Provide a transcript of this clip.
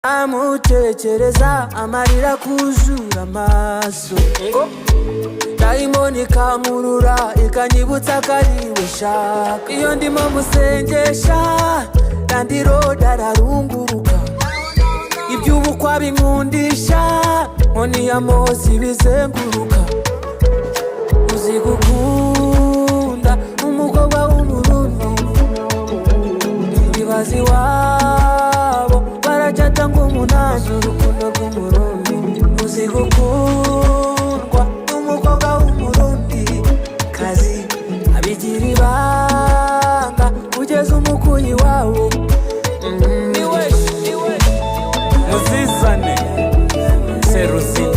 Amutekereza amarira kuzura amaso, dayimoni ikankurura, ikanyibutsa ko ari we nshaka. Iyo ndimo musengesha, landiroda ararunguruka, iby'ubukwa binkundisha, nkoni ya mozi bizenguruka. Uzi gukunda umukobwa w'Umurundi, ibaza iwabo baracata ngo umunani. Urukundo rw'Umurundi, uzi gukundwa n'umukobwa w'Umurundi kazi, abigira ibanga kugeza umukuyi iwabo. Muzizane seruzina.